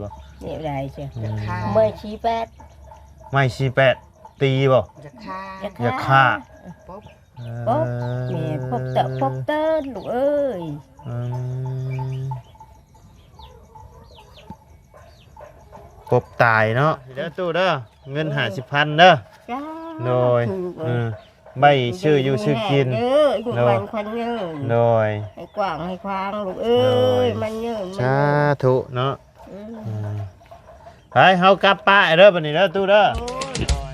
ບໍ່? ນີ້ໄດ້ເຈົ້າ ອືມ ໄມ້ສີ່ແປດ ໄມ້ສີ່ແປດ ຕີບໍ່? ຢາກຂ້າ ຢາກຂ້າ ຢາກຂ້າ ເອີ ປົບ ແມ່ປົບເຕີ ປົບເຕີລູກເອີຍ ອືມ ປົບຕາຍເນາະ ເດີຕູ້ເດີ ເງິນຫ້າສິບພັນເດີ ໂດຍ ເອີ ໄວ້ຊື້ຢູ່ຊື້ກິນ ເດີ ຢູ່ບ້ານຄວັນເງິນ ໂດຍ ໃຫ້ກວ້າງໃຫ້ຂວາງລູກເອີຍ ໂດຍ ມັນເງິນ ສາທຸເນາະ ອືມ ອືມ ໄປ ເຮົາກັບປະເດີ ບັດນີ້ເດີ ຕູ້ເດີ ໂດຍ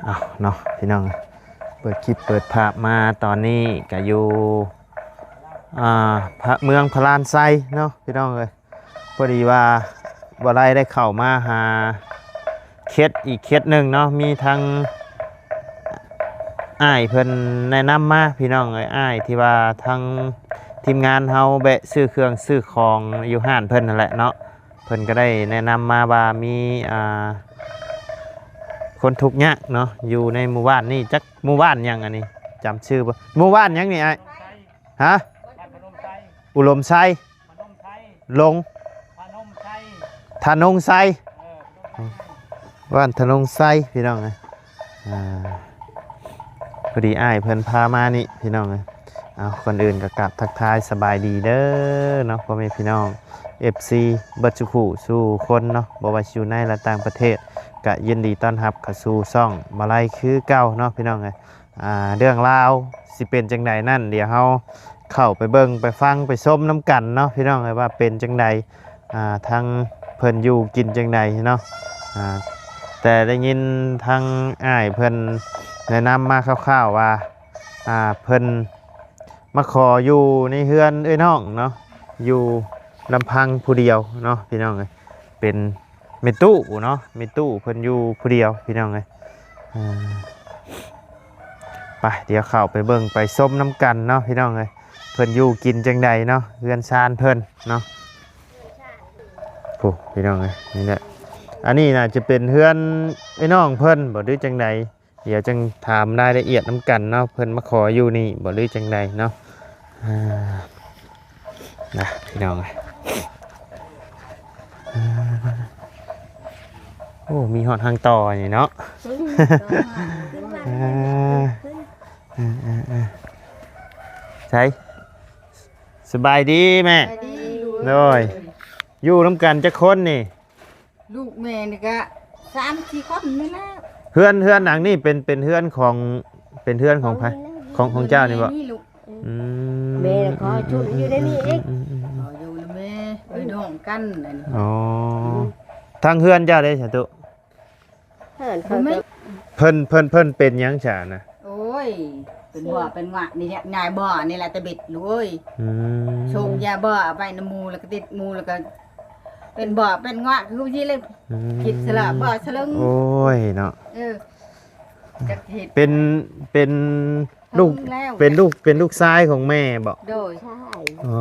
ເອົາເນາະ ພີ່ນ້ອງ ເປີດຄລິບເປີດພາບມາຕອນນີ້ກະຢູ່ ອ່າ ພະ ເມືອງພະລານໄຊເນາະ ພີ່ນ້ອງເອີຍ ພໍດີວ່າບໍ່ໄດ້ ໄດ້ເຂົ້າມາຫາເຂດອີກເຂດໜຶ່ງເນາະ ມີທາງ ອ້າຍເພິ່ນແນະນຳມາ ພີ່ນ້ອງເອີຍ ອ້າຍທີ່ວ່າທາງທີມງານເຮົາແວະຊື້ເຄື່ອງຊື້ຂອງຢູ່ຮ້ານເພິ່ນຫັ້ນແຫຼະເນາະ ເພິ່ນກໍໄດ້ແນະນຳມາວ່າມີ ອ່າ ຄົນທຸກຍາກເນາະ ຢູ່ໃນໝູ່ບ້ານນີ້ ຈັກໝູ່ບ້ານຫຍັງອັນນີ້ ຈຳຊື່ບໍ່ ໝູ່ບ້ານຫຍັງນີ້ອ້າຍ? ຮະ? ອຸດົມໄຊ ລົງ ທະນົງໄຊ ບ້ານທະນົງໄຊ ພີ່ນ້ອງເອີຍ ອ່າ ພໍດີອ້າຍເພິ່ນພາມານີ້ ພີ່ນ້ອງເອີຍ ເອົາ ກ່ອນອື່ນກໍກາບທັກທາຍສະບາຍດີເດີເນາະ ພໍ່ແມ່ພີ່ນ້ອງ ເອັຟຊີ ເບິດສູ່ຜູ້ສູ່ຄົນເນາະ ບໍ່ວ່າຊິຢູ່ໃນ ແລະ ຕ່າງປະເທດ ກະຍິນດີຕ້ອນຮັບເຂົ້າສູ່ຊ່ອງມາໄລຄືເກົ່າເນາະ ພີ່ນ້ອງເອີຍ ອ່າ ເລື່ອງລາວຊິເປັນຈັ່ງໃດນັ້ນ ດຽວເຮົາເຂົ້າໄປເບິ່ງໄປຟັງໄປຊົມນຳກັນເນາະ ພີ່ນ້ອງເອີຍ ວ່າເປັນຈັ່ງໃດ ອ່າ ທາງເພິ່ນຢູ່ກິນຈັ່ງໃດເນາະ ອ່າ ແຕ່ໄດ້ຍິນທາງອ້າຍເພິ່ນແນະນຳມາຄ່າວໆວ່າ ອ່າ ເພິ່ນມາຂໍຢູ່ໃນເຮືອນເອື້ອຍນ້ອງເນາະ ຢູ່ລຳພັງຜູ້ດຽວເນາະ ພີ່ນ້ອງເອີຍ ເປັນ ແມ່ຕູ້ເນາະ ແມ່ຕູ້ເພິ່ນຢູ່ຜູ້ດຽວ ພີ່ນ້ອງເອີຍ ເອີ ໄປ ດຽວເຂົ້າໄປເບິ່ງໄປຊົມນຳກັນເນາະ ພີ່ນ້ອງເອີຍ ເພິ່ນຢູ່ກິນຈັ່ງໃດເນາະ ເຮືອນຊານເພິ່ນເນາະ ໂອ້ ພີ່ນ້ອງເອີຍ ນີ້ແຫຼະ ອັນນີ້ໜ້າຈະເປັນເຮືອນອ້າຍນ້ອງເພິ່ນບໍ່ ຫຼືຈັ່ງໃດ? ດຽວຈັ່ງຖາມລາຍລະອຽດນຳກັນເນາະ ເພິ່ນມາຂໍຢູ່ນີ້ບໍ່ ຫຼືຈັ່ງໃດເນາະ ອ່າ ນະ ພີ່ນ້ອງເອີຍ ອ່າ ໂອ້ ມີຮອດທາງຕໍ່ນີ້ເນາະ ອືມ ອ່າ ອ່າ ອ່າ ໃສ ສະບາຍດີແມ່ ສະບາຍດີ ໂດຍ ຢູ່ນຳກັນຈັກຄົນນີ້? ລູກແມ່ນີ້ກະສາມສີ່ຄົນນີ້ແຫຼະ ເຮືອນ ເຮືອນຫຼັງນີ້ເປັນ ເປັນເຮືອນຂອງ ເປັນເຮືອນຂອງໃຜ? ຂອງ ຂອງເຈົ້ານີ້ບໍ່? ອືມ ແມ່ກໍຊຸມຢູ່ໃນນີ້ອີກ ອືມ ເອີ ຢູ່ນຳແມ່ເອີຍ ນ້ອງກັນອັນນີ້ ອໍ ທາງເຮືອນເຈົ້າເດ້ສາຕຸ? ເພິ່ນ ເພິ່ນ ເພິ່ນເປັນຫຍັງຊະນະ? ໂອ້ຍ ເປັນບໍ່ເປັນຫວາດນີ້ແຫຼະ ຍາຍບໍ່ນີ້ແຫຼະຕະເບັດລູກເອີຍ ອືມ ຊົງຢາບໍ່ໄປນຳໝູ່ ແລ້ວກໍຕິດໝູ່ ແລ້ວກໍເປັນບໍ່ເປັນຫວາດຄືຊິເລີຍ ອືມ ຄິດສະຫຼະບໍ່ສະເລິງ ໂອ້ຍເນາະ ເອີ ຈັກເຮັດ ເປັນ ເປັນລູກ ເປັນລູກ ເປັນລູກຊາຍຂອງແມ່ບໍ່? ໂດຍ ໃຊ່ ອໍ ເອີ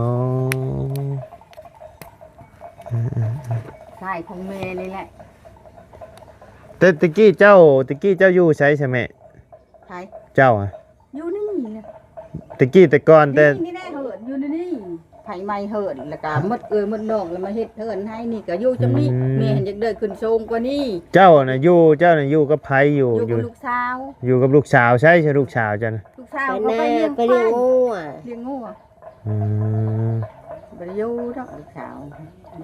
ໆໆ ຊາຍຂອງແມ່ນີ້ແຫຼະ ແຕ່ຕະກີ້ເຈົ້າ ຕະກີ້ເຈົ້າຢູ່ໃສຊະແມ່? ໃຜ? ເຈົ້າອະ ຢູ່ໃນນີ້ແຫຼະ ຕະກີ້ແຕ່ກ່ອນແຕ່ ນີ້ແຫຼະເຮີນຢູ່ໃນນີ້ ໄຟໄໝ້ເຮີນ ແລ້ວກະໝົດເອື້ອຍໝົດນ້ອງ ແລ້ວມາເຮັດເຮືອນໃຫ້ນີ້ ກະຢູ່ຈຳນີ້ ອືມ ແມ່ຫັ້ນຢາກໄດ້ຂຶ້ນສູງກວ່ານີ້ ເຈົ້ານະຢູ່ ເຈົ້ານະຢູ່ກັບໃຜ? ຢູ່ ຢູ່ກັບລູກສາວ ຢູ່ກັບລູກສາວ ໃສ ໃສລູກສາວເຈົ້ານະ? ລູກສາວເຂົາໄປລ້ຽງ ໄປລ້ຽງງົວ ລ້ຽງງົວ ອືມ ບໍ່ໄດ້ຢູ່ດອກ ລູກສາວ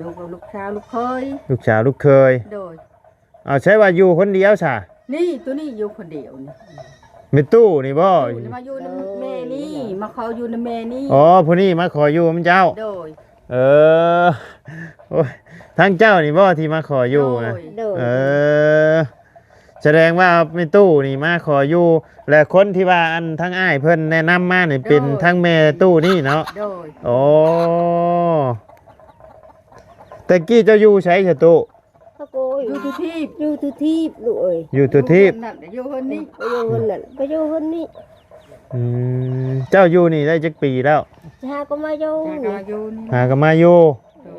ຢູ່ກັບລູກສາວລູກເຂີຍ ລູກສາວລູກເຂີຍ ໂດຍ ເອົາ ໃຊ່ວ່າຢູ່ຄົນດຽວຊະ? ນີ້ ໂຕນີ້ຢູ່ຄົນດຽວນີ້ ແມ່ຕູ້ນີ້ບໍ່? ຕູ້ນີ້ມາຢູ່ນຳແມ່ນີ້ ມາຂໍຢູ່ນຳແມ່ນີ້ ອໍ ຜູ້ນີ້ມາຂໍຢູ່ນຳເຈົ້າ ໂດຍ ເອີ ໂອ້ຍ ທາງເຈົ້ານີ້ບໍ່ທີ່ມາຂໍຢູ່ນະ? ໂດຍ ເອີ ສະແດງວ່າແມ່ຕູ້ນີ້ມາຂໍຢູ່ ແລະ ຄົນທີ່ວ່າ ອັນ ທາງອ້າຍເພິ່ນແນະນຳມານີ້ເປັນ ໂດຍ ທາງແມ່ຕູ້ນີ້ເນາະ? ໂດຍ ໂອ້ ແຕ່ກີ້ເຈົ້າຢູ່ໃສຊະຕູ້? ໂອ້ຍ ຢູ່ທຸທີບ ຢູ່ທຸທີບລູກເອີຍ ຢູ່ທຸທີບ ຢູ່ເຮືອນນັ້ນ ຢູ່ເຮືອນນີ້ ໄປຢູ່ເຮືອນນັ້ນ ໄປຢູ່ເຮືອນນີ້ ອືມ ເຈົ້າຢູ່ນີ້ໄດ້ຈັກປີແລ້ວ? ຫາກໍມາຢູ່ ຫາກໍມາຢູ່ນີ້ ຫາກໍມາຢູ່ ເອີ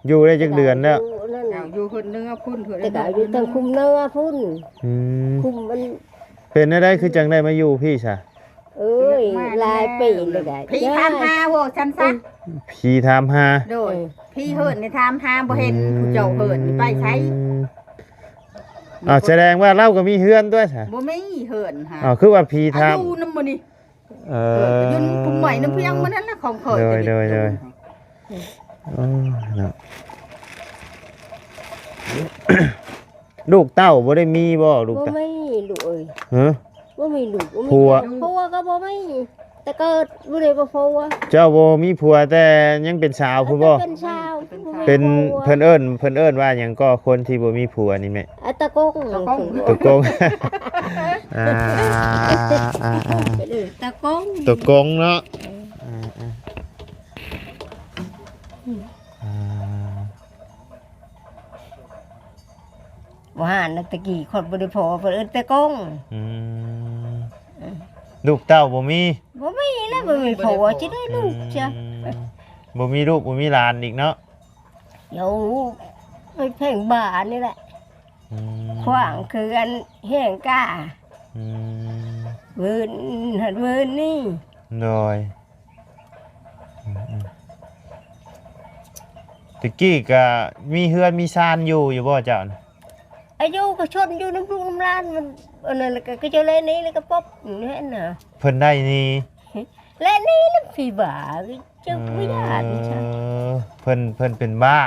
ຢູ່ໄດ້ຈັກເດືອນແລ້ວ? ຢູ່ນັ້ນ ຢູ່ເຮືອນເໜືອພຸ້ນ ເຮືອນ ແຕ່ກໍຢູ່ທາງຄຸ້ມເໜືອພຸ້ນ ອືມ ຄຸ້ມມັນ ເປັນແນວໃດຄືຈັ່ງໄດ້ມາຢູ່ພີ້ຊະ? ເອີຍ ຫຼາຍປີແລ້ວໄດ໋ ຜີຖາມຫາ ເວົ້າຊັ້ນຊະ ອືມ ຜີຖາມຫາ ໂດຍ ເອີ ຜີເອີ້ນນີ້ຖາມຫາ ບໍ່ເຫັນ ອືມ ຜູ້ເຈົ້າເອີ້ນນີ້ໄປໃສ? ອືມ ອ້າວ ສະແດງວ່າລາວກໍມີເຮືອນຕົວະຊະ ບໍ່ມີເຮືອນຫາ ອ້າວ ຄືວ່າຜີຖາມ ຢູ່ນຳມື້ນີ້ ເອີ ເອີ ຢູ່ພຸ້ນໃໝ່ນຳພຽງມື້ນັ້ນລະ ຂອງຂ້ອຍ ໂດຍ ໂດຍ ໂດຍ ເອີ ເນາະ ລູກເຕົ້າບໍ່ໄດ້ມີບໍ່? ລູກ ບໍ່ ເຕົ້າ ມີລູກເອີຍ ຮະ ບໍ່ມີລູກ ບໍ່ມີ ຜົວ ຜົວກໍບໍ່ມີ ແຕ່ເກີດບໍ່ໄດ້ມີຜົວ ເຈົ້າບໍ່ມີຜົວແຕ່ຍັງເປັນສາວພຸ້ນບໍ່? ເປັນສາວ ເປັນ ເພິ່ນເອີ້ນ ເພິ່ນເອີ້ນວ່າຫຍັງກໍ ຄົນທີ່ບໍ່ມີຜົວນີ້ແມ່? ອາ ຕາກົງ ຕາກົງ ຕາກົງ ອ່າ ອ່າ ອ່າ ຕາກົງ ຕາກົງເນາະ ເອີ ອ່າ ອ່າ ອ່າ ບໍ່ຫານນະ ແຕ່ກີ້ຄົນບໍ່ໄດ້ພໍ ເພິ່ນເອີ້ນແຕ່ກົງ ອືມ ເອີ ລູກເຕົ້າບໍ່ມີ? ບໍ່ມີແລ້ວ ບໍ່ມີ ບໍ່ມີ ຜົວ ຊິໄດ້ລູກຊະ ອືມ ບໍ່ມີລູກ ບໍ່ມີຫຼານອີກເນາະ ໂຍ ໄປແພງບ້ານນີ້ແຫຼະ ອືມ ຂວາງຄືອັນແຮງກ້າ ອືມ ເວີນຫັ້ນເວີນນີ້ ໂດຍ ອືມໆ ແຕ່ກີ້ກະມີເຮືອນມີຊານຢູ່ ຢູ່ບໍ່ເຈົ້ານະ? ອາຍຸກໍຊົນຢູ່ນຳລູກນຳຫຼານ ມັນອັນນັ້ນ ແລ້ວກໍ ກໍເຈົ້າແລໜີ ແລ້ວກໍປົບ ແມ່ນນະ ເພິ່ນໄດ້ໜີ ແລໜີນຳຜີບ້າ ເຈົ້າບໍ່ຢ້ານຊະ ເອີ ເພິ່ນ ເພິ່ນເປັນບ້າ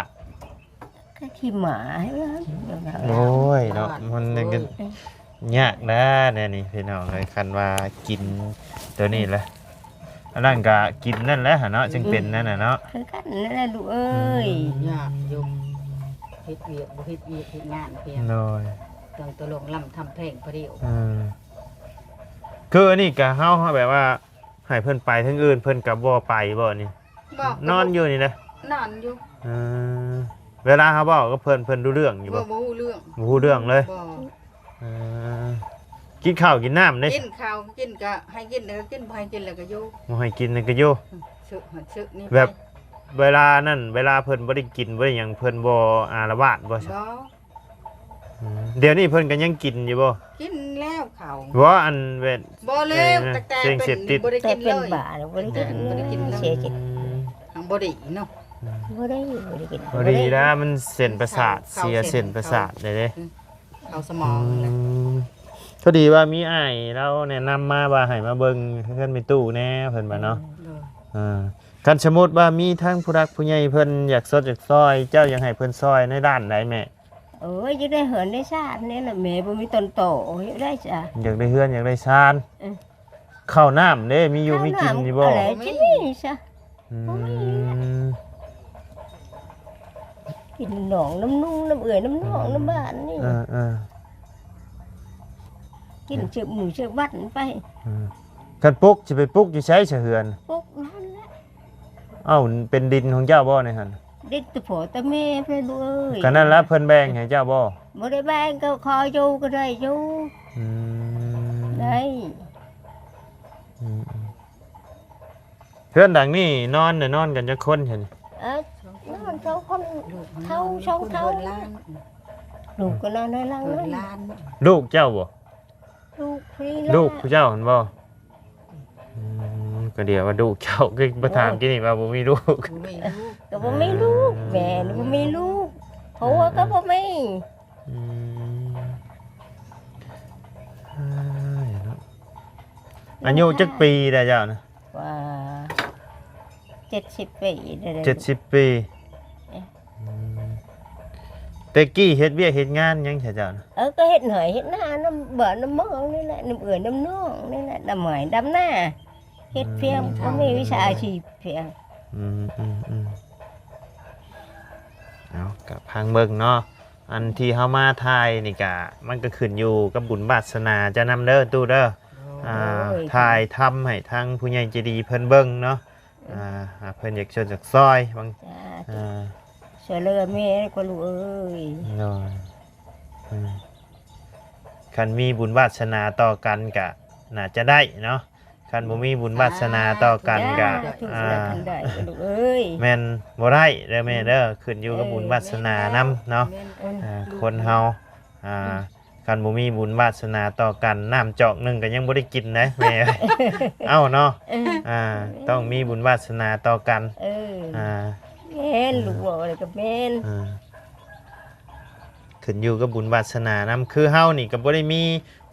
ຄືຂີ້ໝາໃຫ້ມັນ ໂອ້ຍເນາະ ມັນກໍຍາກນະແນວນີ້ພີ່ນ້ອງເອີຍ ຄັນວ່າກິນໂຕນີ້ລະ ອັນນັ້ນກໍກິນນັ້ນແຫຼະຫັ້ນເນາະ ຈຶ່ງເປັນນັ້ນນະເນາະ ຄືກັນນັ້ນແຫຼະລູກເອີຍ ອືມ ຍາກຢູ່ ເຮັດວຽກບໍ່ເຮັດວຽກເຮັດງານພຽງ ໂດຍ ຕ້ອງຕະລົງລຳທຳແພງພະດຽວ ອືມ ຄືອັນນີ້ກໍເຮົາ ເຮົາແບບວ່າ ໃຫ້ເພິ່ນໄປທາງອື່ນ ເພິ່ນກໍບໍ່ໄປບໍ່ນີ້? ບໍ່ ນອນຢູ່ນີ້ນະ? ນອນຢູ່ ເອີ ເວລາເຮົາເວົ້າກັບເພິ່ນ ເພິ່ນຮູ້ເລື່ອງຢູ່ບໍ່? ບໍ່ ບໍ່ຮູ້ເລື່ອງ ບໍ່ຮູ້ເລື່ອງເລີຍ ບໍ່ ເອີ ກິນເຂົ້າກິນນ້ຳເດ້? ກິນເຂົ້າ ກິນກໍໃຫ້ກິນແລ້ວກໍກິນ ບໍ່ໃຫ້ກິນແລ້ວກໍຢູ່ ບໍ່ໃຫ້ກິນແລ້ວກໍຢູ່ ອືມ ເຊາະຫັ້ນເຊາະນີ້ ແບບ ໄປ ເວລານັ້ນ ເວລາເພິ່ນບໍ່ໄດ້ກິນບໍ່ໄດ້ຫຍັງ ເພິ່ນບໍ່ອາລະວາດບໍ່ຊະ? ບໍ່ ອືມ ດຽວນີ້ເພິ່ນກໍຍັງກິນຢູ່ບໍ່? ກິນແລ້ວເຂົາ ບໍ່ ອັນແບບ ບໍ່ແລ້ວ ເອີ ຕັ້ງແຕ່ເປັນ ເສບຕິດ ບໍ່ໄດ້ກິນເລີຍ ແຕ່ເປັນບ້າ ບໍ່ໄດ້ກິນ ບໍ່ໄດ້ກິນ ເສຍຈິດ ອືມ ທາງບໍ່ດີເນາະ ອືມ ບໍ່ໄດ້ ບໍ່ໄດ້ກິນ ບໍ່ດີລະ ມັນເສັ້ນປະສາດ ເຂົ້າ ເສຍເສັ້ນປະສາດ ເຂົ້າເສັ້ນ ເດ້ ອືມ ເຂົ້າສະໝອງ ອືມ ນະ ພໍດີວ່າມີອ້າຍລາວແນະນຳມາວ່າໃຫ້ມາເບິ່ງເຮືອນແມ່ຕູ້ແດ່ ເພິ່ນວ່າເນາະ ໂດຍ ເອີ ຄັນສົມມຸດວ່າມີທາງຜູ້ຫຼັກຜູ້ໃຫຍ່ເພິ່ນຢາກຊົດຢາກຊ່ອຍ ເຈົ້າຢາກໃຫ້ເພິ່ນຊ່ອຍໃນດ້ານໃດແມ່? ໂອ້ຍ ຢາກໄດ້ເຮືອນໄດ້ຊານນີ້ລະແມ່ ບໍ່ມີຕົ້ນຕໍ ຢາກໄດ້ຊານ ຢາກໄດ້ເຮືອນຢາກໄດ້ຊານ ເອີ ເຂົ້ານ້ຳເດ້ ມີຢູ່ມີກິນຢູ່ບໍ່? ເຂົ້ານ້ຳກໍແລ້ວ ຊິມີຊະ ອືມ ບໍ່ມີລະ ກິນນຳນ້ອງນຳນຸ່ງ ນຳເອື້ອຍນຳນ້ອງ ອືມ ນຳບ້ານນີ້ ເອີໆ ກິນເຊື່ອມື້ເຊື່ອວັນໄປ ອືມ ຄັນປຸກ ຊິໄປປຸກຢູ່ໃສຊະເຮືອນ? ປຸກນັ້ນແຫຼະ ເອົ້າ ເປັນດິນຂອງເຈົ້າບໍ່ໃນຫັ້ນ? ດິນແຕ່ພໍ່ແຕ່ແມ່ເພິ່ນເອີຍ ກໍນັ້ນລະ ເພິ່ນແບ່ງໃຫ້ເຈົ້າບໍ່? ບໍ່ໄດ້ແບ່ງ ກໍຂໍຢູ່ກໍໄດ້ຢູ່ ອືມ ໄດ້ ອືມໆ ເຮືອນຫຼັງນີ້ນອນນະ ນອນກັນຈັກຄົນຊັ້ນ? ເອີ ນອນສອງຄົນ ເຖົ້າສອງເຖົ້າ ລູກກໍນອນໃນຫຼັງນັ້ນ ລູກເຈົ້າບໍ່? ລູກຜູ້ນີ້ລະ ລູກຜູ້ເຈົ້າຫັ້ນບໍ່? ອືມ ກໍດຽວວ່າລູກເຈົ້າ ຄືມາຖາມ ໂອ້ຍ ກີ້ນີ້ວ່າບໍ່ມີລູກ ບໍ່ມີລູກ ກໍບໍ່ມີລູກ ເອີ ແມ່ນີ້ບໍ່ມີລູກ ຜົວກໍບໍ່ມີ ອືມ ເອີ ເນາະ ອາຍຸຈັກປີແລ້ວເຈົ້ານະ? ວ່າເຈັດສິບປີແລ້ວ ເຈັດສິບປີ ອືມ ແຕ່ກີ້ເຮັດວຽກເຮັດງານຫຍັງຊະເຈົ້ານະ? ເອີ ກໍເຮັດໄຮ່ເຮັດນານຳບ້ານນຳເມືອງນີ້ແຫຼະ ນຳເອື້ອຍນຳນ້ອງນີ້ແຫຼະ ດຳໄຮ່ດຳນາ ເຮັດພຽງ ອືມ ບໍ່ມີວິຊາອາຊີບພຽງ ອືມໆໆ ເອົາ ກໍຟັງເບິ່ງເນາະ ອັນທີ່ເຮົາມາຖ່າຍນີ້ກະ ມັນກໍຂຶ້ນຢູ່ກັບບຸນວາດສະໜາເຈົ້ານຳເດີຕູ້ເດີ ໂດຍ ອ່າ ໂດຍ ຖ່າຍທຳໃຫ້ທາງຜູ້ໃຫຍ່ໃຈດີເພິ່ນເບິ່ງເນາະ ອ່າ ເພິ່ນຢາກຊ່ວຍຢາກຊ່ອຍບາງ ສາທຸ ອ່າ ຊ່ວຍເຫຼືອແມ່ກວ່າລູກເອີຍ ໂດຍ ອືມ ຄັນມີບຸນວາດສະໜາຕໍ່ກັນກະໜ້າຈະໄດ້ເນາະ ຄັນບໍ່ມີບຸນວາດສະໜາຕໍ່ກັນກະ ສາທຸ ອ່າ ຄັນໄດ້ລູກເອີຍ ແມ່ນບໍ່ໄດ້ເດີແມ່ເດີ ຂຶ້ນຢູ່ກັບ ເອີ ບຸນວາດສະໜານຳເນາະ ແມ່ນ ອ່າ ຄົນເຮົາ ອ່າ ອືມ ຄັນບໍ່ມີບຸນວາດສະໜາຕໍ່ກັນ ນ້ຳຈອກໜຶ່ງກໍຍັງບໍ່ໄດ້ກິນເດ້ແມ່ ເອົ້າເນາະ ເອີ ອ່າ ຕ້ອງມີບຸນວາດສະໜາຕໍ່ກັນ ເອີ ອ່າ ແມ່ນ ອືມ ລູກເວົ້າແລ້ວກໍແມ່ນ ອ່າ ຂຶ້ນຢູ່ກັບບຸນວາດສະໜານຳ ຄືເຮົານີ້ກໍບໍ່ໄດ້ມີ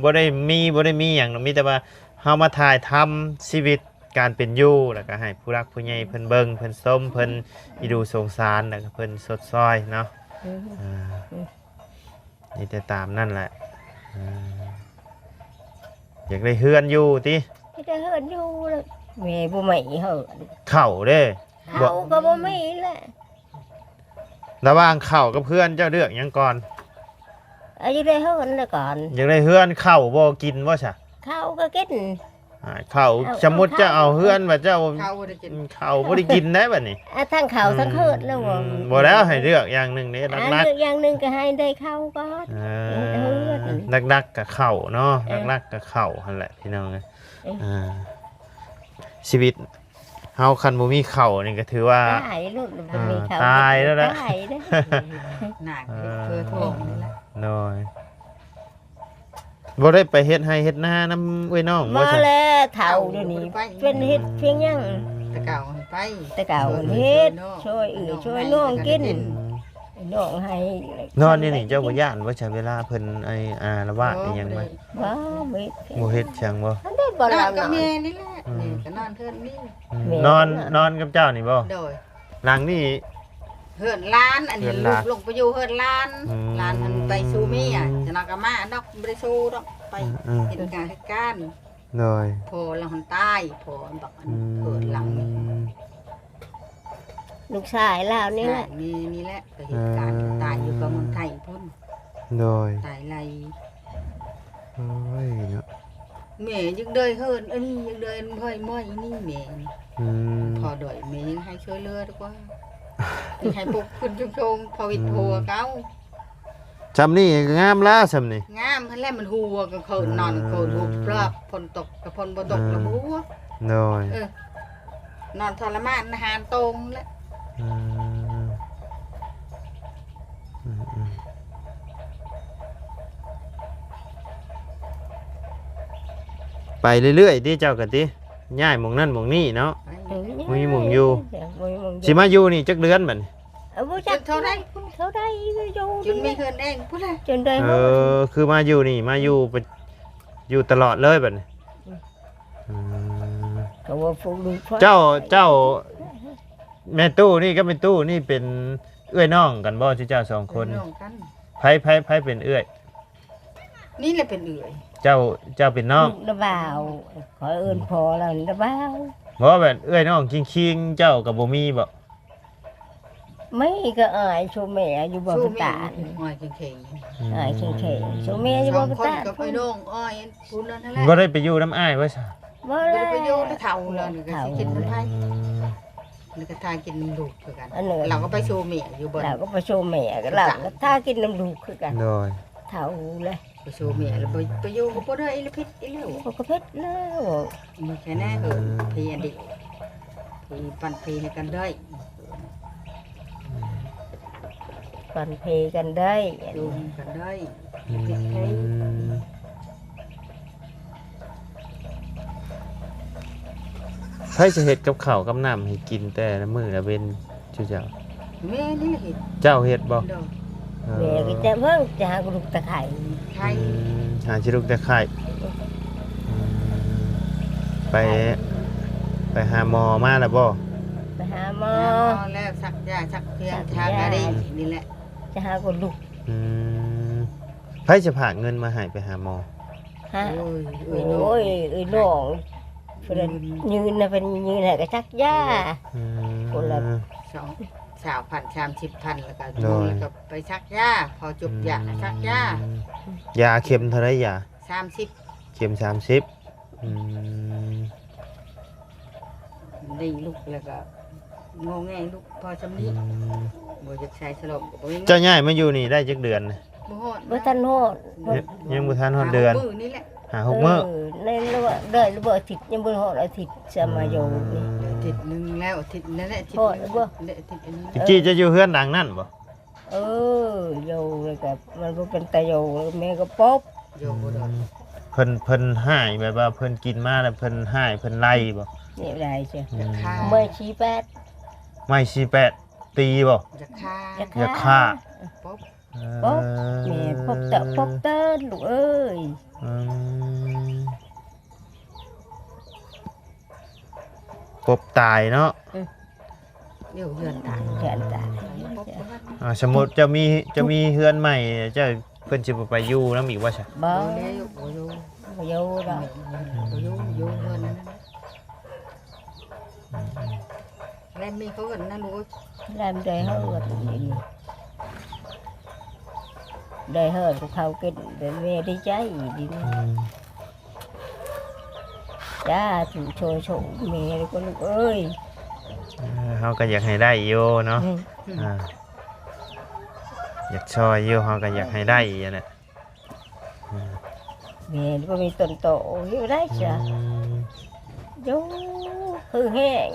ບໍ່ໄດ້ມີ ບໍ່ໄດ້ມີຫຍັງດອກ ມີແຕ່ວ່າເຮົາມາຖ່າຍທຳຊີວິດການເປັນຢູ່ ແລ້ວກໍໃຫ້ຜູ້ຫຼັກຜູ້ໃຫຍ່ເພິ່ນເບິ່ງ ເພິ່ນຊົມ ເພິ່ນອີດູສົງສານ ແລ້ວກໍເພິ່ນຊົດຊ່ອຍເນາະ ອືມ ອ່າ ອືມ ມີແຕ່ຕາມນັ້ນແຫຼະ ອ່າ ຢາກໄດ້ເຮືອນຢູ່ຕິ ຢາກໄດ້ເຮືອນຢູ່ແລ້ວ ແມ່ບໍ່ມີເຮືອນ ເຂົ້າເດ້ ເຂົ້າກໍບໍ່ມີແຫຼະ ລະຫວ່າງເຂົ້າກັບເຮືອນ ເຈົ້າເລືອກຫຍັງກ່ອນ? ເອີ ຢາກໄດ້ເຮືອນລະກ່ອນ ຢາກໄດ້ເຮືອນ ເຂົ້າບໍ່ກິນບໍ່ຊະ? ເຂົ້າກໍກິນ ອ່າ ເຂົ້າ ເອົາ ສົມມຸດເຈົ້າເອົາເຮືອນ ວ່າເຈົ້າ ເຂົ້າບໍ່ໄດ້ກິນ ເຂົ້າບໍ່ໄດ້ກິນໄດ້ບັດນີ້ ອ່າ ທັງເຂົ້າທັງເຮືອນແລ້ວ ອືມ ບໍ່ແລ້ວ ໃຫ້ເລືອກຢ່າງໜຶ່ງເດ້ ອ່າ ຫຼັກໆ ເລືອກຢ່າງໜຶ່ງກໍໃຫ້ໄດ້ເຂົ້າກ່ອນ ເອີ ເຮືອນ ຫຼັກໆກໍເຂົ້າເນາະ ເອີ ຫຼັກໆກໍເຂົ້າຫັ້ນແຫຼະພີ່ນ້ອງເອີຍ ເອີ ອ່າ ຊີວິດ ເຮົາຄັນບໍ່ມີເຂົ້ານີ້ກໍຖືວ່າຕາຍໂລດ ບໍ່ມີເຂົ້າ ອ່າ ຕາຍແລ້ວແຫຼະ ຕາຍເດ້ ໜ້າເກີດເພື່ອທ້ອງນີ້ແຫຼະ ໂດຍ ບໍ່ໄດ້ໄປເຮັດໄຮ່ເຮັດນານຳເອື້ອຍນ້ອງບໍ່? ບໍ່ແລະ ເຖົ້າດຽວນີ້ເປັນເຮັດພຽງຫຍັງ ແຕ່ເກົ່າໄປ ແຕ່ເກົ່າເຮັດ ຊ່ອຍເອື້ອຍຊ່ອຍນ້ອງກິນ ນ້ອງໃຫ້ ນອນຢູ່ນີ້ເຈົ້າບໍ່ຢ້ານບໍ່ຊະ ເວລາເພິ່ນໄອ້ອາລະວາດອີ່ຫຍັງມາ? ບໍ່ ບໍ່ເຮັດ ບໍ່ເຮັດຫຍັງບໍ່? ນອນກັບແມ່ນີ້ແຫຼະ ອືມ ແມ່ກໍນອນເຮືອນນີ້ ອືມ ແມ່ນອນ ນອນກັບເຈົ້ານີ້ບໍ່? ໂດຍ ຫຼັງນີ້ ເຮືອນຫຼານ ອັນນີ້ ເຮືອນຫຼານ ລູກລົງໄປຢູ່ເຮືອນຫຼານ ອືມ ຫຼານຫັ້ນໄປສູ່ເມຍ ຈະນອນກໍມາດອກ ບໍ່ໄດ້ສູ່ດອກ ໄປ ອືມ ເຮັດການເຮັດການ ໂດຍ ພໍ່ລາວຫັ້ນຕາຍ ພໍ່ບັກອັນ ອືມ ເກີດຫຼັງນີ້ ລູກຊາຍລາວນີ້ແຫຼະ ແມ່ນີ້ແຫຼະ ໄປເຮັດການ ເອີ ຕາຍຢູ່ກັບເມືອງໄທພຸ້ນ ໂດຍ ຕາຍໄຫຼ ໂອ້ຍເນາະ ແມ່ຢາກໄດ້ເຮືອນອັນນີ້ ຢາກໄດ້ອັນໄຟໄໝ້ນີ້ແມ່ ອືມ ພໍດ້ອຍແມ່ຍັງໃຫ້ຊ່ວຍເຫຼືອດີກວ່າ ຢາກໃຫ້ປົກຂຶ້ນຊຸງໆ ພະວິດ ອືມ ຜົວເກົ່າ ຊ່ຳນີ້ກໍງາມແລ້ວ ຊ່ຳນີ້ ງາມຫັ້ນແຫຼະ ມັນຮົ່ວກໍເຄີນ ອ່າ ນອນກໍຮົ່ວ ພະຝົນຕົກກໍຝົນບໍ່ຕົກ ອ່າ ກໍຮົ່ວ ໂດຍ ເອີ ນອນທໍລະມານ ອາຫານຕົງແຫຼະ ອືມ ອືມ ອືມ ໄປເລື້ອຍໆຕິ ເຈົ້າກໍຕິ ຍ້າຍໝ່ອງນັ້ນໝ່ອງນີ້ເນາະ ໄປ ບໍ່ມີໝ່ອງຢູ່ ບໍ່ມີໝ່ອງຢູ່ ຊິມາຢູ່ນີ້ຈັກເດືອນບັດນີ້? ເອີ ບໍ່ຈັກ ເທົ່າໃດ ເທົ່າໃດຢູ່ ຈົນມີເຮືອນເອງພຸ້ນແຫຼະ ຈົນໄດ້ ເອີ ເຮືອນ ຄືມາຢູ່ນີ້ ມາຢູ່ ຢູ່ຕະຫຼອດເລີຍບັດນີ້ ອືມ ອືມ ກໍວ່າພວກລູກ ເຈົ້າ ເຈົ້າ ແມ່ຕູ້ນີ້ກັບແມ່ຕູ້ນີ້ເປັນເອື້ອຍນ້ອງກັນບໍ່ ເຈົ້າສອງຄົນ? ເອື້ອຍນ້ອງກັນ ໃຜ ໃຜ ໃຜເປັນເອື້ອຍ? ນີ້ແຫຼະເປັນເອື້ອຍ ເຈົ້າ ເຈົ້າເປັນນ້ອງ ລູກນະບ່າວ ຂໍເອີ້ນພໍ່ລະນະບ່າວ ບໍ່ ແບບເອື້ອຍນ້ອງຄີງໆ ເຈົ້າກໍບໍ່ມີບໍ່? ມີກໍອ້າຍໂຊແມ່ຢູ່ບໍ່ ໂຊແມ່ ປະຕານ ອ້າຍເຄັ່ງໆ ອືມ ອ້າຍເຄັ່ງໆ ໂຊແມ່ຢູ່ບໍ່ ປະຕານ ສອງຄົນກັບອ້າຍນ້ອງ ອ້າຍຜູ້ນັ້ນຫັ້ນແຫຼະ ບໍ່ໄດ້ໄປຢູ່ນຳອ້າຍບໍ່ຊະ? ບໍ່ ບໍ່ໄດ້ໄປຢູ່ ແລ້ວເຖົ້າແລ້ວນີ້ກໍຊິກິນນຳໃຜ? ອືມ ແລ້ວກໍຖ້າກິນນຳລູກຄືກັນ ອັນນັ້ນ ລາວກໍໄປໂຊແມ່ຢູ່ບໍ່? ລາວກໍໄປໂຊແມ່ ລາວກໍຖ້າກິນນຳລູກຄືກັນ ໂດຍ ເຖົ້າແລ້ວ ໄປໂຊແມ່ແລ້ວ ໄປ ໄປຢູ່ກໍບໍ່ໄດ້ອີກແລ້ວ ຜິດອີກແລ້ວ ກໍຜິດແລ້ວ ມີແຄ່ນັ້ນ ເອີ ເອີ ເພິ່ນອັນນີ້ ເພິ່ນປັນເພໃຫ້ກັນໄດ້ ປັນເພກັນໄດ້ ລົມກັນໄດ້ ອືມ ເຮັດໃຫ້ ໃຜຊິເຮັດກັບເຂົ້າກັບນ້ຳໃຫ້ກິນແຕ່ລະມື້ລະເວັນ ເຈົ້າ? ແມ່ນີ້ແຫຼະເຮັດ ເຈົ້າເຮັດບໍ່? ໂດຍ ເອີ ແມ່ກໍຈະເບິ່ງ ຈະຫາກະດຸກຕະໄຄ ໄຄ ອືມ ຫາຊິລຸກແຕ່ໄຄ ອືມ ໄປ ໄປຫາໝໍມາແລ້ວບໍ່? ໄປຫາໝໍ ຫາໝໍແລ້ວ ສັກຢາ ສັກເຄື່ອງ ສັກຢາ ທາກາດີນີ້ແຫຼະ ຈະຫາກະດຸກ ອືມ ໃຜຊິພາກເງິນມາໃຫ້ໄປຫາໝໍ? ຮະ ໂອ້ຍ ເອື້ອຍນ້ອງ ໂອ້ຍ ເອື້ອຍນ້ອງ ເພິ່ນ ອືມ ຍື່ນນະ ເພິ່ນຍື່ນໃຫ້ກໍສັກຢາ ອືມ ຄົນລະ ສອງ ຊາວພັນ ສາມສິບພັນ ແລ້ວກໍ ໂດຍ ແລ້ວກໍໄປສັກຢາ ພໍຈົບຢາ ອືມ ສັກຢາ ຢາເຂັມເທົ່າໃດຢາ? ສາມສິບ ເຂັມສາມສິບ ອືມ ໄດ້ລູກແລ້ວກໍງໍແງລູກພໍຊ່ຳນີ້ ອືມ ບໍ່ຢາກໃຊ້ສະຫຼອມກໍບໍ່ມີເງິນ ເຈົ້າຍ້າຍມາຢູ່ນີ້ໄດ້ຈັກເດືອນ? ບໍ່ຮອດ ບໍ່ທັນຮອດ ຍັງ ຍັງບໍ່ທັນຮອດເດືອນ ຫ້າຫົກມື້ນີ້ແຫຼະ ຫ້າຫົກມື້ ເອີ ໃນລະຫວ່າງ ໄດ້ລະບໍ່ອາທິດ ຍັງບໍ່ຮອດອາທິດ ສາມາໂຍນີ້ ອືມ ອາທິດໜຶ່ງແລ້ວ ອາທິດນັ້ນແຫຼະ ອາທິດ ຮອດແລ້ວບໍ່ ໄດ້ອາທິດອັນນີ້ ຕະກີ້ເຈົ້າຢູ່ເຮືອນຫຼັງນັ້ນບໍ່? ເອີ ຢູ່ແລ້ວກໍມັນບໍ່ເປັນຕາຢູ່ ແມ່ກໍປົບ ຢູ່ບໍ່ໄດ້ ອືມ ເພິ່ນ ເພິ່ນຮ້າຍແບບວ່າເພິ່ນກິນມາແລ້ວເພິ່ນຮ້າຍ ເພິ່ນໄລ່ບໍ່? ນີ້ໄລ່ຈ້ະ ອືມ ໄມ້ສີ່ແປດ ໄມ້ສີ່ແປດ ຕີບໍ່? ຢາກຂ້າ ຢາກຂ້າ ຢາກຂ້າ ປົບ ເອີ ປົບ ແມ່ປົບເຕີ ປົບເຕີລູກເອີຍ ອືມ ປົບຕາຍເນາະ ອືມ ຢູ່ເຮືອນຕາຍ ເຮືອນຕາຍ ປົບ ອ່າ ສົມມຸດເຈົ້າມີ ເຈົ້າມີເຮືອນໃໝ່ ເຈົ້າ ເພິ່ນຊິບໍ່ໄປຢູ່ນຳອີກວ່າຊະ? ບໍ່ ບໍ່ຢູ່ ບໍ່ຢູ່ດອກ ບໍ່ຢູ່ ຢູ່ເຮືອນນັ້ນ ແລມມີເຂົາເອີ້ນນະລູກ ແລມໄດ້ເຮົາເອີ້ນນີ້ ໄດ້ເຮົາເຂົ້າກິນ ແມ່ດີໃຈດີນີ້ ອືມ ສາທຸ ໂຊໂຊແມ່ ລູກເອີຍ ເອີ ເຮົາກໍຢາກໃຫ້ໄດ້ຢູ່ເນາະ ອືມ ອ່າ ຢາກຊ່ອຍຢູ່ ເຮົາກໍຢາກໃຫ້ໄດ້ຫັ້ນແຫຼະ ແມ່ນບໍ່ມີຕົ້ນໂຕຢູ່ໄດ້ຊະ ອືມ ຢູ່ຄືແຮງ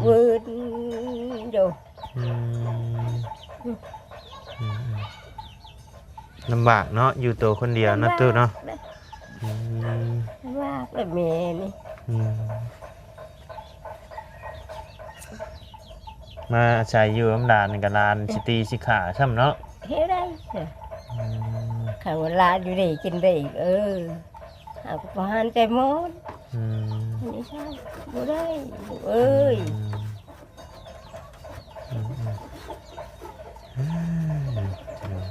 ອືມ ວືນຢູ່ ອືມ ອືມ ອືມ ລຳບາກເນາະ ຢູ່ໂຕຄົນດຽວເນາະຕູ້ເນາະ ລຳບາກເດ້ ອືມ ລຳບາກແຫຼະແມ່ນີ້ ອືມ ມາອາໄສຢູ່ນຳຫຼານນີ້ກໍຫຼານ ອືມ ຊິຕີຊິຂ້າຊ້ຳເນາະ ເຮັດໄດ້ຊະ ອືມ ຄັນວ່າຫຼານຢູ່ນີ້ກິນໄດ້ອີກ ເອີ ເຮົາກໍບໍ່ຫັນແຕ່ໝົດ ອືມ ອັນນີ້ຊະ ບໍ່ໄດ້ລູກເອີຍ ອືມ ອືມ ອືມ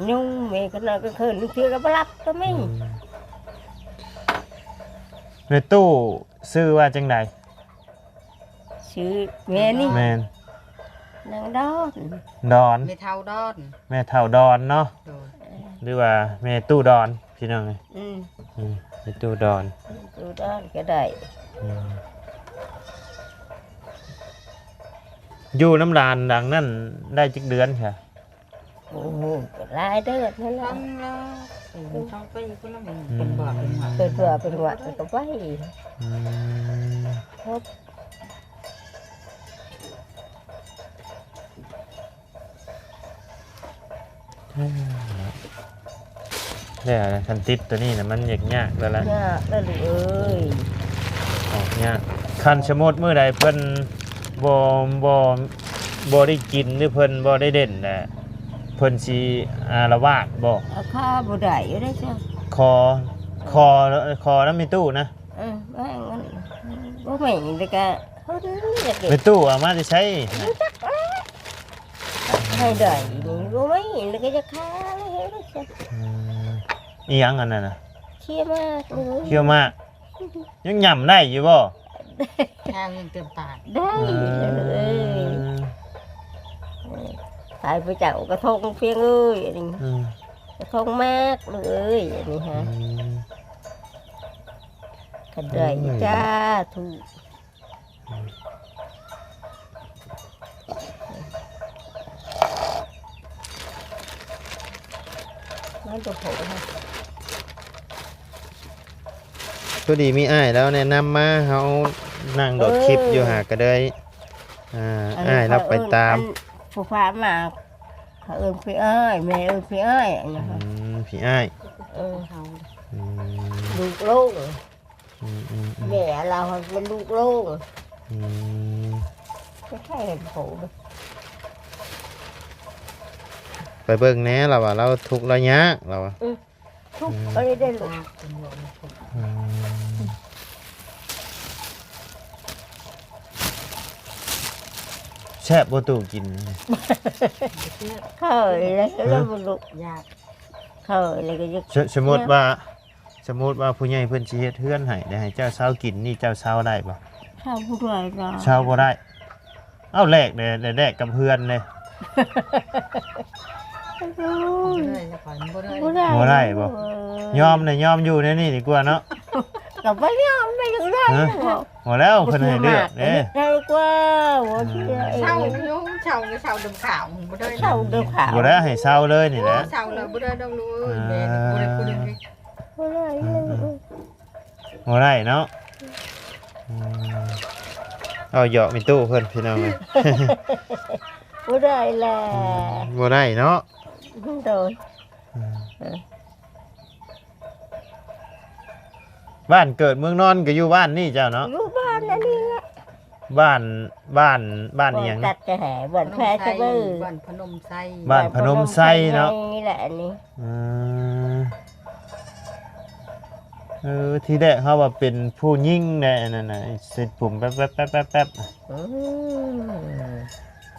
ຍຸງແມ່ກໍນອນກາງຄືນ ບາງເທື່ອກໍບໍ່ຫຼັບກໍມີ ອືມ ແມ່ຕູ້ຊື່ວ່າຈັ່ງໃດ? ຊື່ແມ່ນີ້ ແມ່ນ ນາງດອນ ດອນ ແມ່ເຖົ້າດອນ ແມ່ເຖົ້າດອນເນາະ ໂດຍ ຫຼືວ່າແມ່ຕູ້ດອນ ພີ່ນ້ອງເອີຍ ອືມ ອືມ ແມ່ຕູ້ດອນ ຕູ້ດອນກໍໄດ້ ອືມ ຢູ່ນຳຫຼານຫຼັງນັ້ນໄດ້ຈັກເດືອນຊະ? ໂອ້ໂຫ ຫຼາຍເດີນັ້ນລະ ເປັນສອງປີພຸ້ນລະ ອືມ ເປັນເບາະເປັນຫວັດ ເປັນເບາະເປັນຫວັດກໍໄປ ອືມ ຄົບ ເອີ ແລ້ວຄັນຕິດຕົວນີ້ນະ ມັນຍາກໆແລ້ວລະ ຍາກແລ້ວລູກເອີຍ ອອກຍາກ ຄັນສົມມຸດມື້ໃດເພິ່ນບໍ່ ບໍ່ ບໍ່ໄດ້ກິນ ຫຼືເພິ່ນບໍ່ໄດ້ເດັ່ນນະ ເພິ່ນຊິອາລະວາດບໍ່? ເອົາຄາບໍ່ໄດ້ຢູ່ເດ້ຊະ ຂໍ ຂໍ ຂໍນຳແມ່ຕູ້ນະ ເອີ ວ່າມັນບໍ່ແມ່ນແລ້ວກະ ເຮົາຢາກເຮັດ ແມ່ຕູ້ເອົາມາແຕ່ໃສ? ບໍ່ຈັກແຫຼະ ໃຫ້ໄດ້ນີ້ບໍ່ແມ່ນແລ້ວກະຢາກຄາແລ້ວເຮັດຈັ່ງຊັ້ນ ອືມ ອີຫຍັງອັນນັ້ນນະ? ເຄຍມາກເລີຍ ເຄຍມາກ ຍັງຫຍ້ຳໄດ້ຢູ່ບໍ່? ແຮງຍັງເຕັມປາກ ໄດ້ ເອີ ເອີ ເອີ ຂາຍໄປເຈົ້າກະທົງພຽງເອີຍ ອັນນີ້ ອືມ ກະທົງມາກເລີຍ ອັນນີ້ຫາ ອືມ ຄັນໄດ້ ອືມ ສາທຸ ອືມ ມັນບໍ່ພໍນະ ພໍດີມີອ້າຍລາວແນະນຳມາ ເຮົານັ່ງໂດດຄລິບ ເອີ ຢູ່ຫາກະເລີຍ ອ່າ ອັນນີ້ ອ້າຍລາວໄປຕາມ ເຂົາເອີ້ນ ອັນຜູ້ພາມາ ເຂົາເອີ້ນພີ່ອ້າຍ ແມ່ເອີ້ນພີ່ອ້າຍ ອັນນີ້ ອືມ ພີ່ອ້າຍ ເອີ ອືມ ລູກໂລງ ອືມໆໆ ແມ່ລາວເປັນລູກໂລງ ອືມ ໄປເບິ່ງແດ່ລາວວ່າ ລາວທຸກລາວຍາກລາວວ່າ ອືມ ທຸກ ອືມ ໄປໄດ້ລູກ ອືມ ແຊບບໍ່ຕູ້ກິນ? ເຄີຍແລ້ວ ອືມ ບໍ່ລູກ ຢາກ ເຄີຍແລ້ວກໍຢາກ ສ- ສົມມຸດວ່າ ສົມມຸດວ່າຜູ້ໃຫຍ່ເພິ່ນຊິເຮັດເຮືອນໃຫ້ ແລ້ວໃຫ້ເຈົ້າເຊົ່າກິນນີ້ ເຈົ້າເຊົ່າໄດ້ບໍ່? ເຊົ່າບໍ່ໄດ້ດອກ ເຊົ່າບໍ່ໄດ້. ເອົ້າ ແລກເດ້ ແລກກັບເຮືອນເດ້. ໂອ້ຍ ບໍ່ໄດ້ ບໍ່ໄດ້ບໍ່? ເອີ ຍອມເດ້ ຍອມຢູ່ໃນນີ້ດີກວ່າເນາະ. ກໍບໍ່ຍອມໄດ້ຈັ່ງໃດ ຮະ? ບໍ່ແລ້ວ ເພິ່ນໃຫ້ເລືອກເດ້ ເຮັດໃຫ້ກວ່າ ບໍ່ເຊື່ອ ເຊົ່າຢູ່ ເຊົ່າກໍເຊົ່າດຳຂາວ ບໍ່ໄດ້ ເຊົ່າດຳຂາວ ບໍ່ໄດ້ໃຫ້ເຊົ່າເລີຍນີ້ແຫຼະ ເຊົ່າແລ້ວບໍ່ໄດ້ດອກລູກເອີຍ ແມ່ບໍ່ໄດ້ຜູ້ໜຶ່ງ ບໍ່ໄດ້ ບໍ່ໄດ້ເນາະ ອືມ ເອົາຫຍອກແມ່ຕູ້ເພິ່ນ ພີ່ນ້ອງເອີຍ ບໍ່ໄດ້ແຫຼະ ອືມ ບໍ່ໄດ້ເນາະ ໂດຍ ອືມ ເອີ ບ້ານເກີດເມືອງນອນກໍຢູ່ບ້ານນີ້ເຈົ້າເນາະ ຢູ່ບ້ານອັນນີ້ແຫຼະ ບ້ານ ບ້ານ ບ້ານອີ່ຫຍັງ ບ້ານຕັດກະແຫ ບ້ານແພຊະເບີ ບ້ານພະນົມໄຊ ບ້ານພະນົມໄຊເນາະ ນີ້ແຫຼະອັນນີ້ ອືມ ເອີ ທີແລກເຮົາວ່າເປັນຜູ້ຍິງແດ່ ອັນນັ້ນນະ ເສັດຜົມແປັບໆໆໆ ອືມ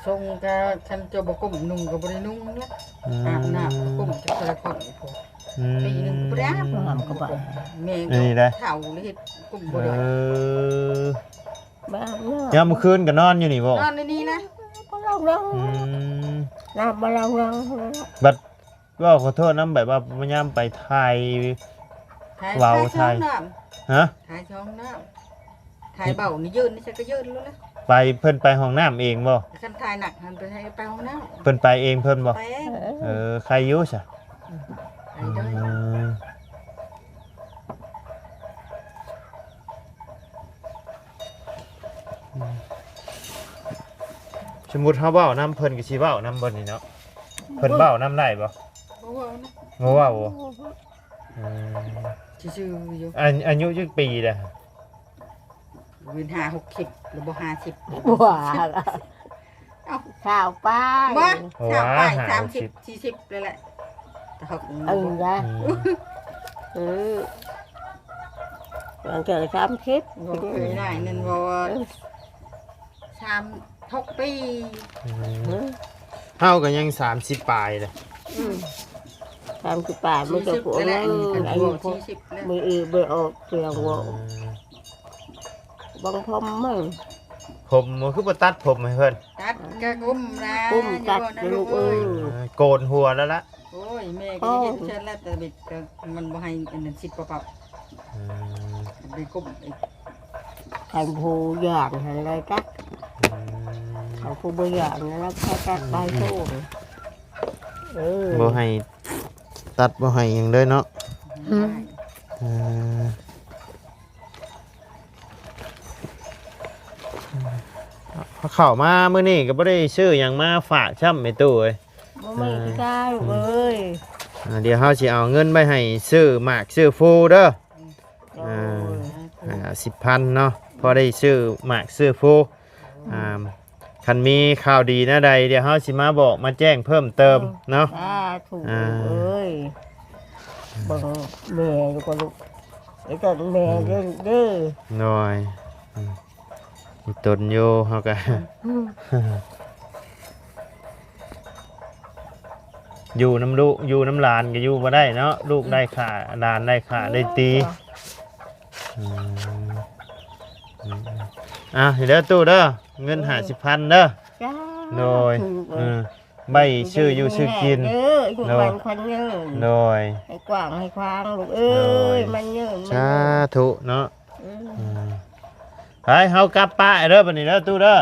ຊົງກະ ຄັນເຈົ້າບໍ່ກົ້ມນຸ່ງກໍບໍ່ໄດ້ນຸ່ງແຫຼະ ອືມ ອາບນ້ຳກໍກົ້ມຈັກເທື່ອຄົນ ອືມ ປີໜຶ່ງກໍບໍ່ໄດ້ອາບ ອືມ ແມ່ ອັນນີ້ໄດ໋ ເຖົ້າແລ້ວເຮັດ ກຸ້ມບໍ່ໄດ້ ເອີ ຍາມມື້ຄືນກໍນອນຢູ່ນີ້ບໍ່ ນອນໃນນີ້ນະ ບໍ່ລອງເບິ່ງ ອືມ ນອນບໍ່ລອງເບິ່ງ ບັດເວົ້າຂໍໂທດນຳ ແບບວ່າຍາມໄປຖ່າຍ ຖ່າຍ ເວົ້າຖ່າຍ ຖ່າຍ ຮະ ຖ່າຍຊ່ອງນ້ຳ ຖ່າຍເບົານີ້ຢືນໃນໃສກໍຢືນໂລດແຫຼະ ໄປ ເພິ່ນໄປຫ້ອງນ້ຳເອງບໍ່ ຄັນຖ່າຍໜັກຫັ້ນໄປໃຫ້ໄປຫ້ອງນ້ຳ ເພິ່ນໄປເອງເພິ່ນບໍ່ ໄປເອງ ເອີ ໃຄຢູ່ຊະ ໄປເດີ ອືມ ສົມມຸດເຮົາເວົ້ານຳເພິ່ນກໍຊິເວົ້ານຳບໍ່ນີ້ເນາະ ເພິ່ນເວົ້ານຳໄດ້ບໍ່ ບໍ່ເວົ້ານະ ບໍ່ເວົ້າບໍ່ ອືມ ຊື່ໆຢູ່ ອາ ອາຍຸຈັກປີແລ້ວ ເປັນຫ້າຫົກສິບ ຫຼືບໍ່ຫ້າສິບ ບໍ່ວ່າລະ ເອົ້າ ຊາວປາຍ ບໍ່ ຊາວປາຍ ສາມສິບ ສີ່ສິບເລີຍແຫຼະ ແຕ່ເຮົາກໍຍັງບໍ່ ເອີ ອືມ ເອີ ບາງເທື່ອກໍສາມສິບ ບໍ່ເຄີຍໄດ້ນັ້ນບໍ່ ເອີ ສາມ ຫົກປີ ອືມ ເອີ ເຮົາກໍຍັງສາມສິບປາຍເດ້ ອືມ ສາມສິບປາຍ ມື້ເຈົ້າຜູ້ເອົາເງິນ ອັນນີ້ກໍສີ່ສິບແລ້ວ ມື້ອື່ນບໍ່ອອກສຽງເວົ້າ ອືມ ບັງຜົມມຶງ ຜົມ ຄືບໍ່ຕັດຜົມໃຫ້ເພິ່ນ ຕັດກະກຸ້ມລະ ກຸ້ມຕັດລູກເອີຍ ເອີ ໂກນຫົວແລ້ວລະ ໂອ້ຍ ແມ່ກໍເຮັດເຊັ່ນລະ ແຕ່ບິດກໍມັນບໍ່ໃຫ້ອັນນັ້ນສິດປະປັບ ອືມ ໄປກຸ້ມອີກ ຄັນຜູ້ຢ້ານຫັ້ນລະຕັດ ອືມ ຄັນຜູ້ບໍ່ຢ້ານລະພາຕັດໄປໂຕ ອືມ ເອີ ບໍ່ໃຫ້ຕັດບໍ່ໃຫ້ຫຍັງເລີຍເນາະ ອືມ ເອີ ເຂົ້າມາມື້ນີ້ກໍບໍ່ໄດ້ຊື້ຫຍັງມາຝາກຊ້ຳແມ່ຕູ້ເອີຍ ບໍ່ມີຄືກັນເອີຍ ອ່າ ດຽວເຮົາຊິເອົາເງິນໄວ້ໃຫ້ຊື້ໝາກຊື້ຟູເດີ ໂດຍ ອ່າ ຫ້າສິບພັນເນາະ ພໍໄດ້ຊື້ໝາກຊື້ຟູ ອ່າ ຄັນມີຂ່າວດີແນວໃດ ດຽວເຮົາຊິມາບອກມາແຈ້ງເພີ່ມເຕີມເນາະ ສາທຸ ອ່າ ເອີຍ ເບິ່ງແມ່ຢູ່ກໍລູກ ໄອ້ຕົນແມ່ເດີລູກເດີ ໂດຍ ອືມ ມີຕົນຢູ່ ເຮົາກໍ ອືມ ຢູ່ນຳລູກ ຢູ່ນຳຫຼານກໍຢູ່ບໍ່ໄດ້ເນາະ ລູກໄດ້ຂ້າ ຫຼານໄດ້ຂ້າ ໄດ້ຕີ ອືມ ອືມ ອ່າ ນີ້ເດີຕູ້ເດີ ເງິນ ເອີ ຫ້າສິບພັນເດີ ສາທຸ ໂດຍ ເອີ ໄວ້ຊື້ຢູ່ຊື້ກິນ ເດີ ຢູ່ ໂດຍ ມັນຄວັນເງິນ ໂດຍ ໃຫ້ກວ້າງໃຫ້ຂວາງລູກເອີຍ ໂດຍ ມັນເງິນ ສາທຸເນາະ ອືມ ອືມ ໄປ ເຮົາກັບປະເດີ ບັດນີ້ເດີຕູ້ເດີ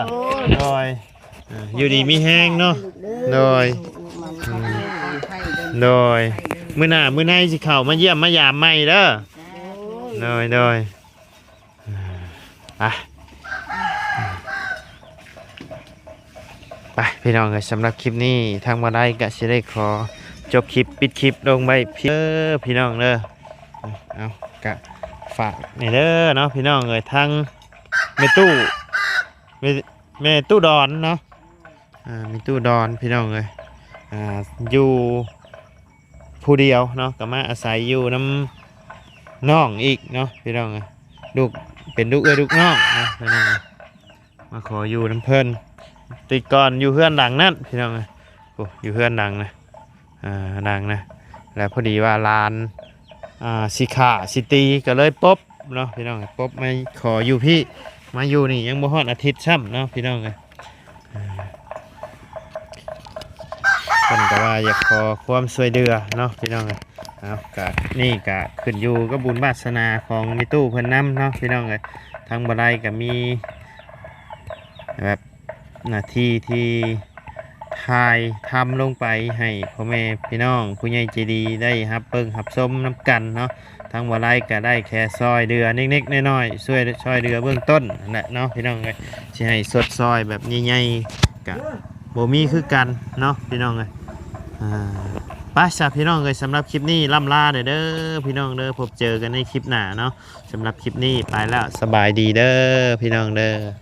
ໂດຍ ໂດຍ ອ່າ ຢູ່ດີມີແຮງເນາະ ໂດຍ ອືມ ໂດຍ ມື້ໜ້າມື້ໃນຊິເຂົ້າມາຢ້ຽມມາຢາມໃໝ່ເດີ ໂດຍ ໂດຍ ໂດຍ ອ່າ ໄປ ພີ່ນ້ອງເອີຍ ສຳລັບຄລິບນີ້ ທາງບ່າວໄດກໍຊິໄດ້ຂໍຈົບຄລິບ ປິດຄລິບລົງໄວ້ພຽງເດີ ພີ່ນ້ອງເດີ ເອົາ ກະຝາກນີ້ເດີເນາະ ພີ່ນ້ອງເອີຍ ທາງແມ່ຕູ້ ແມ່ ແມ່ຕູ້ດອນເນາະ ອ່າ ແມ່ຕູ້ດອນ ພີ່ນ້ອງເອີຍ ອ່າ ຢູ່ ຜູ້ດຽວເນາະ ກໍມາອາໄສຢູ່ນຳນ້ອງອີກເນາະ ພີ່ນ້ອງເອີຍ ລູກ ເປັນລູກເອື້ອຍລູກນ້ອງເນາະ ພີ່ນ້ອງເອີຍ ມາຂໍຢູ່ນຳເພິ່ນ ແຕ່ກ່ອນຢູ່ເຮືອນຫຼັງນັ້ນ ພີ່ນ້ອງເອີຍ ໂອ້ ຢູ່ເຮືອນຫຼັງນະ ອ່າ ຫຼັງນະ ແລ້ວພໍດີວ່າຫຼານ ອ່າ ຊິຂ້າຊິຕີ ກໍເລີຍປົບເນາະ ພີ່ນ້ອງເອີຍ ປົບມາຂໍຢູ່ພີ້ ມາຢູ່ນີ້ຍັງບໍ່ຮອດອາທິດຊ້ຳເນາະ ພີ່ນ້ອງເອີຍ ອ່າ ໄປ พิ่ນກໍว่าอยากขอความช่วยเหลือเนาะพี่น้องเอ้ย เอา ก็ นี่ก็ขึ้นอยู่กับบุญวาสนาของแม่ตู้เพิ่นนำเนาะพี่น้องเอ้ย ทางบ่าวไลก็มีแบบหน้าที่ที่ถ่ายทำลงไปให้พ่อแม่พี่น้องผู้ใหญ่ใจดีได้รับเบิ่งรับชมนำกันเนาะ ทางบ่าวไลก็ได้แค่ช่วยเหลือเล็กๆน้อยๆ ช่วย ช่วยเหลือเบื้องต้นนั่นแหละเนาะพี่น้องเอ้ย สิให้ชดเชยแบบใหญ่ๆ ก็บ่มีคือกันเนาะพี่น้องเอ้ย อ่า ไปซะพี่น้องเอ้ย สำหรับคลิปนี้ล่ำลาเด้อ เด้อพี่น้องเด้อ พบเจอกันในคลิปหน้าเนาะ สำหรับคลิปนี้ไปแล้ว สบายดีเด้อพี่น้องเด้อ